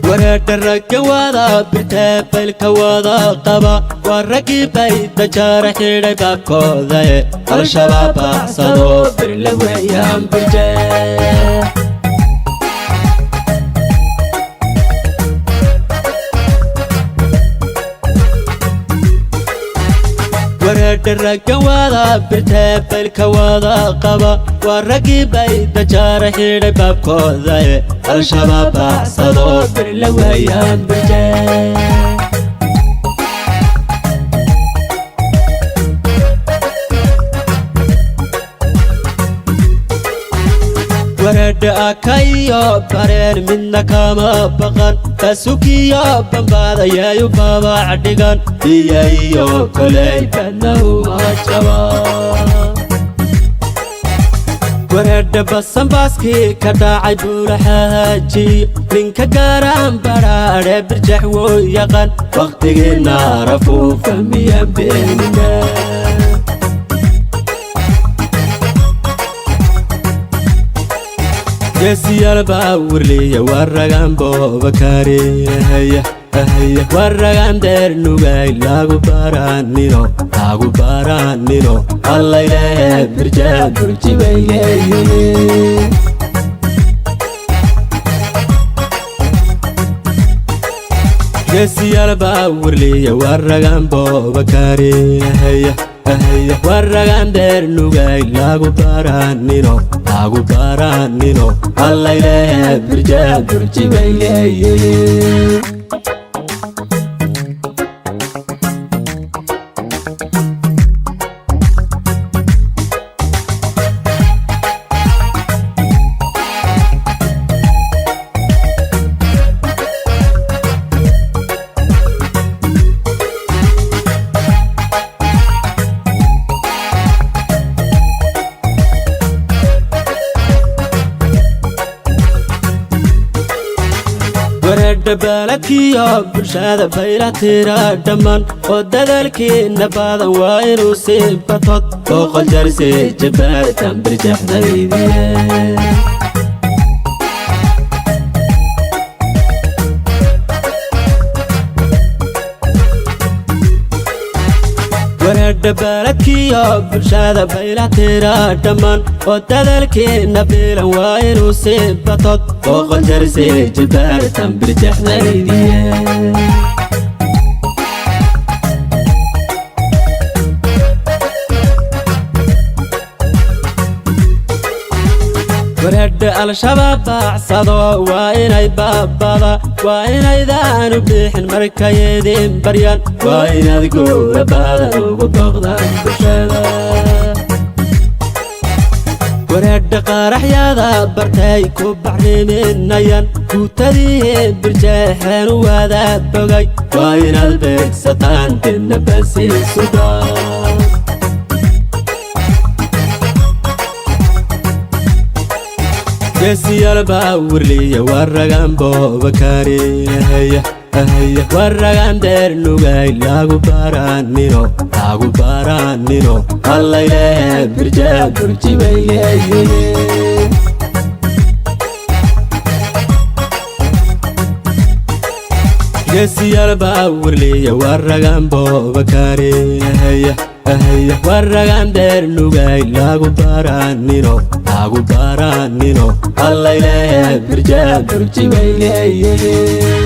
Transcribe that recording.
Wareedha ragga wada birtee baylka wada qaba, waa raggii bayda jaara xidhay baabkoodae. Al-Shabaab baacsado birla weeyaan birjee. Wareedha ragga wada birtee baylka wada qaba, waa raggii bayda jaara xidhay baabkoodae. Al-Shabaab baacsado birla weeyaan birjee. Wareedha akayo bareen midna kama baqan, basukiyo bambaadayayu babac dhigan, biyo iyo koley badna uma jaba. Wareedha basanbaaskii ka dhacay Buulaxaaji, ninka gaaraan badhaadhe Birjax wuu yaqan, wakhtigii naarafuufa miyan beenina. Geesiyaal baa wirliya, waragan boobakaarihaya, waragan deernugay lagu baranino, lagu baranino. Allaylehe birjaa burji bay leeyihiin. Geesiyaal baa wirliya, waragan boobakaarihaya, waragan deernugay lagu baranino, lagu baranino. Allaylehe birjaa burji bay leeyihiin. Wareedha baaladkiyo bulshada bayla tira dhammaan, oo dadaalkiina badan waa inuu sii batod 100 jarsi jabaartan birjaxdaydiye. Wareedha baaladkiyo bulshada bayla tira dhammaan, oo dadaalkiina bilan waa inuu sii batod 100 jarsi jabaartan birjaxdaydiye. Wareedha Al-Shabaab baacsado waa inay baabada, waa inaydaanu bixin markay idin baryaan, waa inaad guura badan ugu booqdaan bulshada. Wareedha qaraxyada bartay ku bacriminayaan, guutadii Birjeexeen u wada bogay, waa inaad beegsataan dibna basiisuga. Geesiyaal baa wirliya, waragan boobakaarihaya, waragan deernugay lagu baranino, lagu baranino. Allaylehe birjaa burji bay leeyihiin. Geesiyaal baa wirliya, waragan boobakaarihaya, waragan deernugay lagu baranino, lagu baranino. Allaylehe birjaa burji bay leeyihiin.